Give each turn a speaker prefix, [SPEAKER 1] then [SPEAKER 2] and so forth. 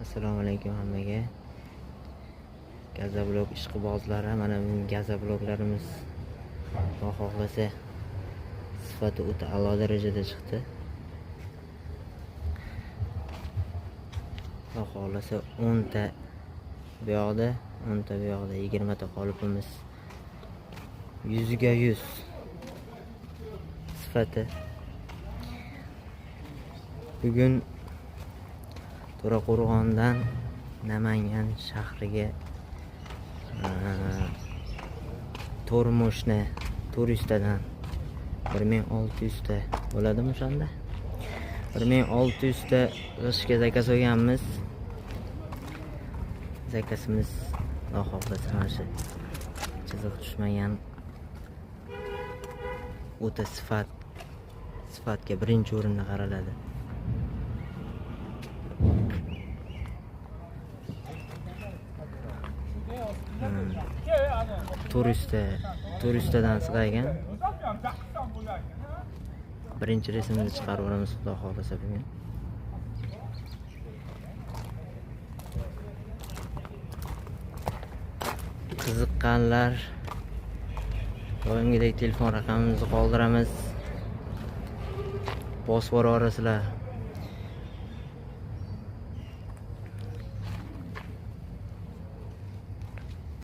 [SPEAKER 1] Assalomu alaykum hammaga. Gazablok ishqibozlari, mana bugun gazabloklarimiz, Xudo xohlasa, sifati o'ta a'lo darajada chiqdi. Xudo xohlasa, 10 ta bu yoqda, 10 ta bu yoqda, 20 ta qolipimiz yuzga yuz sifati. Bugun To'raqo'rg'ondan Namangan shahriga to'rmoshni 400 tadan, 1600 ta bo'ladimi o'shanda? 1600 ta g'ishtga заказ olganmiz. Заказ imiz, Xudo xohlasa, mana shu chiziq tushmagan, o'ta sifatga birinchi o'rinda qaraladi. 400 ta, 400 tadan sig'aygan. Birinchi reysimizni chiqarib yuboramiz, Xudo xohlasa, bugun. Qiziqqanlar, doimgidek telefon raqamimizni qoldiramiz. Bosib yuborasizlar.